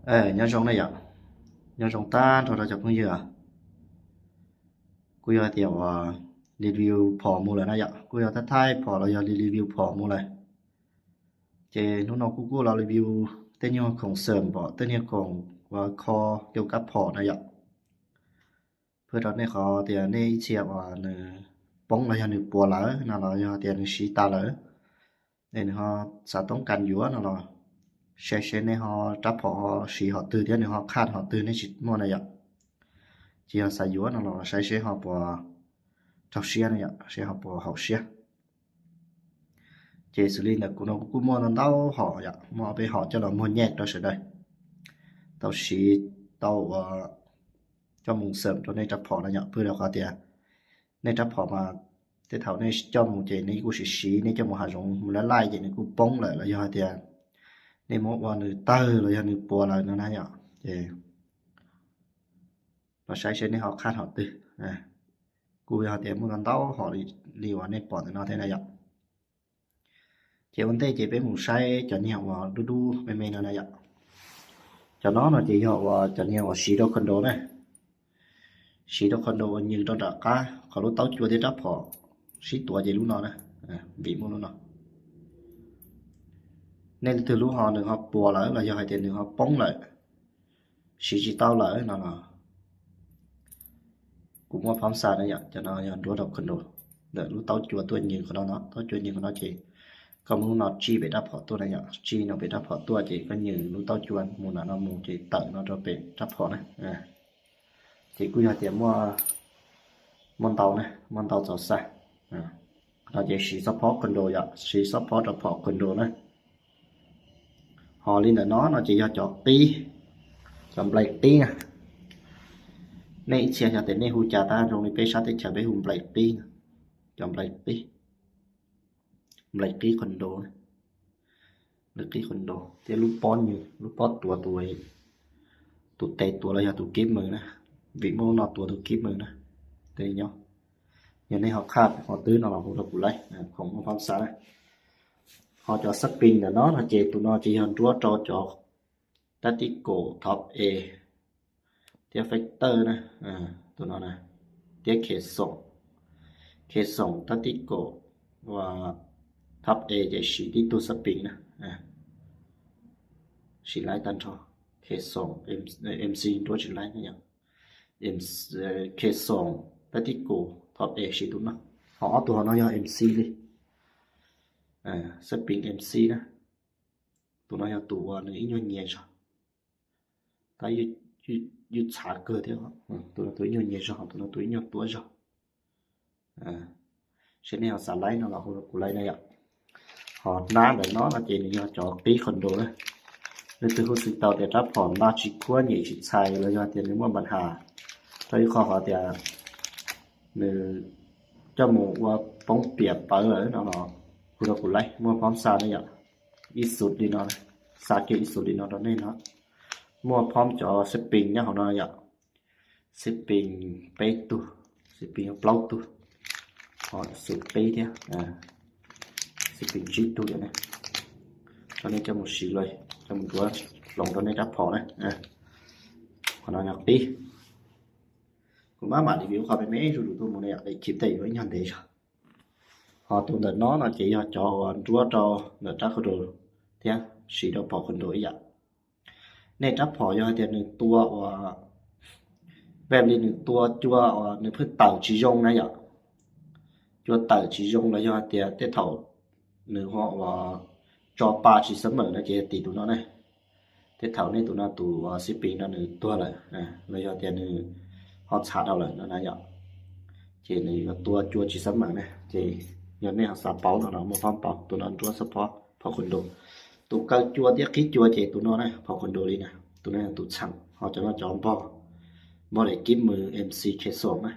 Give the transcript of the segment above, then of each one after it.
Nyob zoo na yom, nyob zoo tag nrho rau cov phooj ywg. Kuj yog tias uas review phom mus lawm na yom, kuj yog thaij thaij phom los yog review phom mus lawm. Ces hnub no kuj kuj los review tej nyuag khoom xawm pom tej nyuag khoom uas kho rau kab phom na yom. Pheej rau nej qhov tias nej ib txhia uas nws poob los yog nws puas lawm no los yog tias nws siv tas lawm, es nws ho xav toob kas yuav no los saib seb nej ho rab phom ho siv hom twg thiab nws ho qhaj hom twg nej tsis muaj na yom. Ces yog xav yuav no los saib seb ho puas raug siab na yom, seb ho puas haum siab. Ces xws li ntawm kuv no kuv kuj muaj ntau ntau hom yom, muaj ob peb hom coj los muag nyaj rau sawv daws tau siv, tau ua coj mus xawm rau nej rab phom na yom. Pheej rau qhov tias nej rab phom mas tej thaum nej coj mus ces nej kuj siv siv, nej coj mus hav zoov mus laij laij ces nws kuj poob lawm los yog hais tias nej muab ua nws tawg los yog nws puas lawm no na yom. Ces los saib seb nej ho qhaj hom twg. Kuj yog tias muaj ntau ntau hom li uas nej pom ntawm no thiab na yom. Ces ua ntej ces peb mus saib cov niag uas dub dub me me no na yom. Cov no no ces yog uas cov niag uas siv rau condo na, siv rau condo uas nws rau nram qab qhov lub taub cua thiab rab phom sib tuav ces lub no na, vim muaj lub no. Nej leej twg lub ho nws ho puas lawm los yog hais tias nws ho poob lawm, siv tsis tau lawm no los kuv muaj phab xa na yom. Cov no yog nruab rau condo, ntawm lub taub cua tuaj nws qhov no no, taub cua nws qhov no ces koj muab lub no tsij pem rab phom tuaj na yom, tsij no pem rab phom tuaj ces koj nws lub taub cua mus nram no mus ces tawm no rau pem rab phom na. Ces kuj yog tias muaj ntau na, muaj ntau txaus xa. Qhov no ces siv xab phob condo yom, siv xab phob rau phom condo na. Ho li ntawm no no ces yog cov qib, cov nplai qib na. Nej ib txhia xyov tias nej hu cas tab, zoo li peb sab teb chaws peb hu nplai qib na. Cov nplai qib, nplai qib condo, nplai qib condo thiab lub pob nws, lub pob tuav tus, tus tes tuav los yog tus kib mws na. Vim muaj lub no tuav tus kib mws na. Tej nyob, yog nej ho qhaj ho twg no los hu rau kuv laij, khoom muaj phab xa na. Ho cov xab pis ntawm no no ces tus no ces yog nruab rau cov tab tib kaum top A thiab factor na, tus no na, thiab khe xoom, khe xoom tab tib kaum uas top A ces siv tib tug xab pis na, siv laib tag nrho. Khe xoom, MC nruab tsis laib na yom. Khe xoom tab tib kaum top A siv tus no. Ho ob tug ho no yog MC li, xab pis MC na. Tus no yog tus uas nws ib nyuag nyias zog, tab ywj txhav kawg thiab. Tus no tus ib nyuag nyias zog, tus no tus ib nyuag tuab zog. Seb nej ho xav laib no los hu rau kuv laij na yom. Ho nab ntawm no no ces nws yog cov qib condo na. Leej twg hu xwm tau tias rab phom nab tsis khuab nyem tsis txhais los yog tias nws muaj npa has rau ib qho qhov tias nws coj mus ua poob piam pawv lawm no los hu rau kuv laij, muaj phab xa na yom. Ib xus li no, xa kiag ib xus li no rau nej no. Muaj phab cov xab pis nyob hauv no yom. Xab pis peb tug, xab pis plaub tug, ho xus qib thiab, xab pis tsib tug yom ne. Rau nej coj mus siv los coj mus nruab hloov rau nej rab phom na. Qhov no yog qib. Kuv maj mam li vim qhov me me zuj zus tuaj mus ne yom, daim chim tej yuav ib nyuag ntev zog. Ho tus ntawm no no ces yog cov uas nruab rau ntawm rab condo thiab siv rau phom condo ib yam. Nej rab phom yog hais tias nws tua uas, peb li nws tua cua uas nws pheej tawm tsis zoo na yom, cua tawm tsis zoo los yog hais tias tej thaum nws ho uas tso pa tsis xab mawm no ces tim tus no ne. Tej thaum nej tus no tus xib pis no nws tuag lawm, los yog tias nws ho txhav dhau lawm no na yom, ces nws yuav tua cua tsis xab mawm na. Ces yog nej ho xav paub no los muaj phab paub, tus no nruab xab phob phom condo. Tus kaw cua thiab qhib cua ces tus no na, phom condo li na. Tus no yog tus txheem, ho cov no cov npog, npog daim kib mws MC khe xoom na.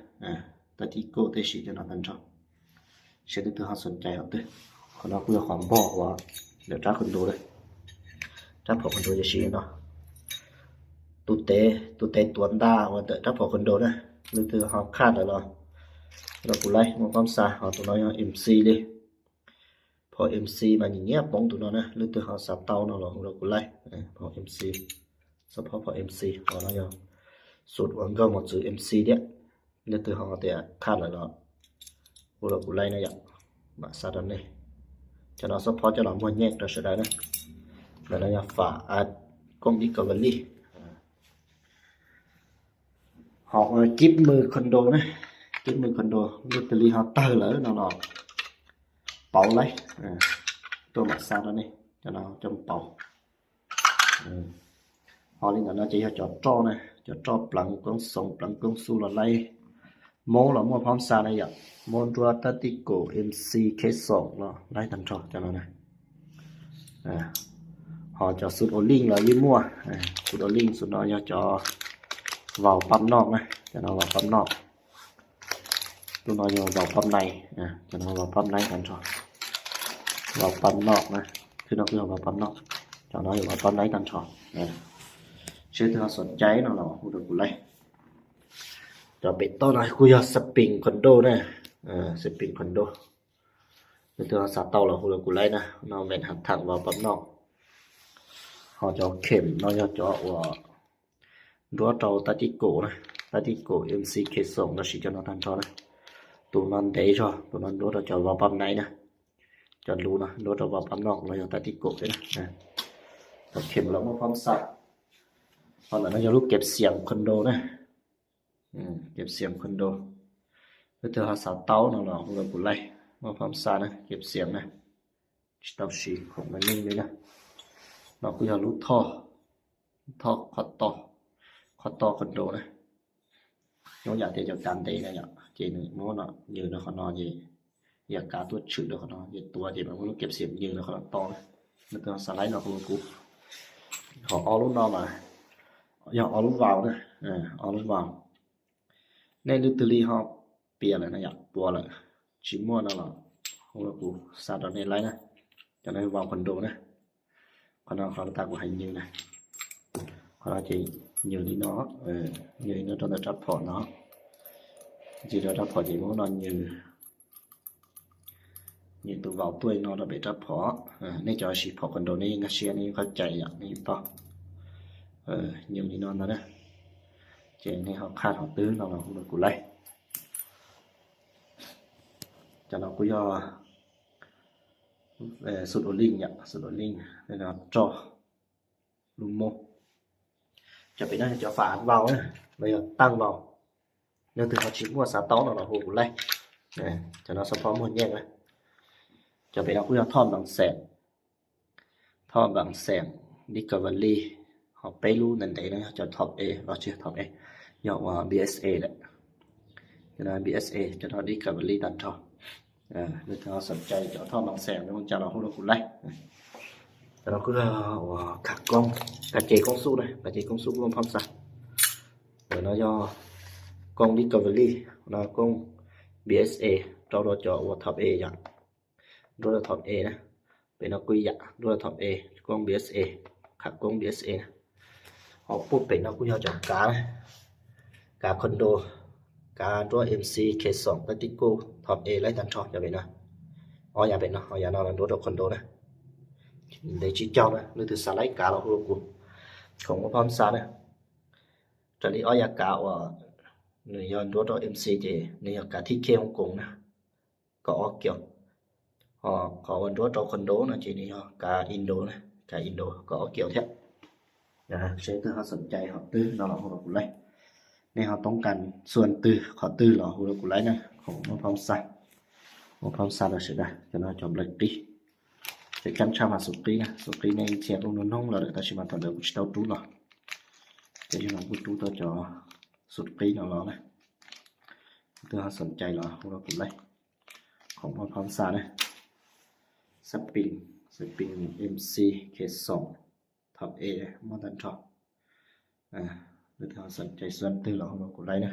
Tab tib kaum tej siv cov no tag nrho. Seb leej twg ho xom cai hom twg. Qhov no kuj yog qhov npog uas ntawm rab condo na. Rab phom condo yog siv no. Tus tes, tus tes tuav ntaj uas ntawm rab phom condo na. Leej twg ho qhaj ntawd los hu rau kuv laij, muaj phab xa. Ho tus no yog MC li. Phom MC mas nyiam nyiam poob tus no na, leej twg ho xav tau no los hu rau kuv laij. Phom MC Xab phob phom MC, no yog xub uas nkauj mos txwv MC thiab. Leej twg ho tias khaj lawm los hu rau kuv laij na yom, mam xa rau nej. Cov no xab phob coj los muag nyeej rau sawv daws na. Ntawm no yog fam koob Discovery. Ho ua kib mws condo na, kib mws condo, leej twg li ho tawg lawm no los pauv laij, tuaj mam xa rau nej, cov no coj pauv. Ho li ntawm no ces yog cov roj na, cov roj pleev koob xoom pleev koob xub los laij, mob los muaj phab xa na yom, mob nruab tab tib kaum MC kheb xoom los laij tag nrho cov no na. Ho cov xub ua lij los yeej muaj, xub ua lij xub no yog cov vaus pab noj na, cov no vaus pab noj. Lub no yog vaus pab nai, cov no vaus pab nai tag nrho. Vaus pab noj na, khwb no kuj yog vaus pab noj, cov no yog vaus pab nai tag nrho. Seb leej twg ho xoom cai no los hu rau kuv laij. Cov pem toj no kuj yog xab pis condo na, xab pis condo. Leej twg ho xav tau los hu rau kuv laij na, no Vẹn Hab Thas vaus pab noj. Ho cov khem no yog cov uas nruab rau tab tib kaum na, tab tib kaum MC kheb xoom los sis cov no tag nrho na. Tus no ntev zog, tus no nruab rau cov vaus pab nai na. Cov lub no nruab rau vaus pab noj los yog tab tib kaum thiab na. Cov khem los muaj phab xa. Ho ntawm no yog lub kev xiam condo na. Kev xiam condo. Leej twg ho xav tau no los hu rau kuv laij, muaj phab xa na, kev xiam na. Tsis tau siv khoom me neej li na. No kuj yog lub thoj, thoj qhov toj, qhov toj condo na. Nyob yam tias cov kav ntev na yom, ces nws muab no nyws rau qhov no ces yog kav tuaj tshwm rau qhov no ces tuav ces mas muab lub kev xiam nyws rau qhov no to na. Leej twg xav laij no hu rau kuv. Ho ob lub no mas yog ob lub vaus na, ob lub vaus. Nej leej twg li ho piam lawm no yom, puas lawm, tsis muaj no los hu rau kuv xa rau nej laij na. Cov no vaus condo na. Qhov no qhov tas kuv hais nyws na. Qhov no ces nyws li no, nyws li no rau ntawm rab phom no. Ntsis rau rab phom ces muab no nyws, nyws tus vaus tuaj no rau pem rab phom. Nej cov siv phom condo nej nkag siab nej yeej qhov cai yom, nej yeej paub. Nyws li no ntag na. Ces nej ho khaj hom twg no los hu rau kuv laij. Cov no kuj yog xub ua lij yom, xub ua lij, roj, lub mob. Cov pem no yog cov fam vaus na, los yog taaj vaus. Leej twg ho tsis muaj xav tau no los hu kuv laij. Cov no xab phob muag nyeej na. Cov pem no kuj yog thoj npaas xeem, thoj npaas xeem Discovery, ho peb lub ntev ntev no yog cov thom A los tsis yog thom A, yog uas BSA lawm. Cov no BSA, cov no Discovery tag nrho. Leej twg ho xoom cai cov thoj npaas xeem no cas los hu rau kuv laij. Cov no kuj yog uas khav koob, kav ces koob xub na, kav ces koob xub kuj muaj phab xa. Ntawm no yog koob Discovery, no koob BSA, rau rau cov uas thom A yom. Nruab rau thom A na. Pem no kuj ib yam, nruab rau thom A, koob BSA, khav koob BSA na. Ho puag pem no kuj yog cov kav na, kav condo, kav nruab MC, khej xoom, tab tib kuj thom A laib tag nrho cov pem no. Ob yav pem no, ob yav no los nruab rau condo na. Ntev tsib caug na, leej twg xav laib kav los hu rau kuv, khoom muaj phab xa na. Raws li ob yav kav uas nws yog nruab rau MC ces nws yog kav thib khej Hong Kong na, kaum ob kiaus. Ho qhov uas nruab rau condo no ces nws yog kav Indo na, kav Indo kaum ob kiaus thiab. Seb leej twg ho xoom cai hom twg no los hu rau kuv laij. Nej ho toob kas xuas twg qhov twg los hu rau kuv laij na, khoom muaj phab xa, muaj phab xa rau sawv daws. Cov no cov nplawg qib, cov cab tshaj mas xus qib na, xus qib nej ntxhias lub noob noob los lawm tab sis mas thaum ntawd kuv tsis tau rub los. Ces yog no kuj rub tau cov xus qib no los na. Leej twg ho xoom cai los hu rau kuv laij, khoom muaj phab xa na. Xab pis, xab pis MC, khej xoom, thom A, muaj tag nrho. Leej twg ho xoom cai xuas twg los hu rau kuv laij na.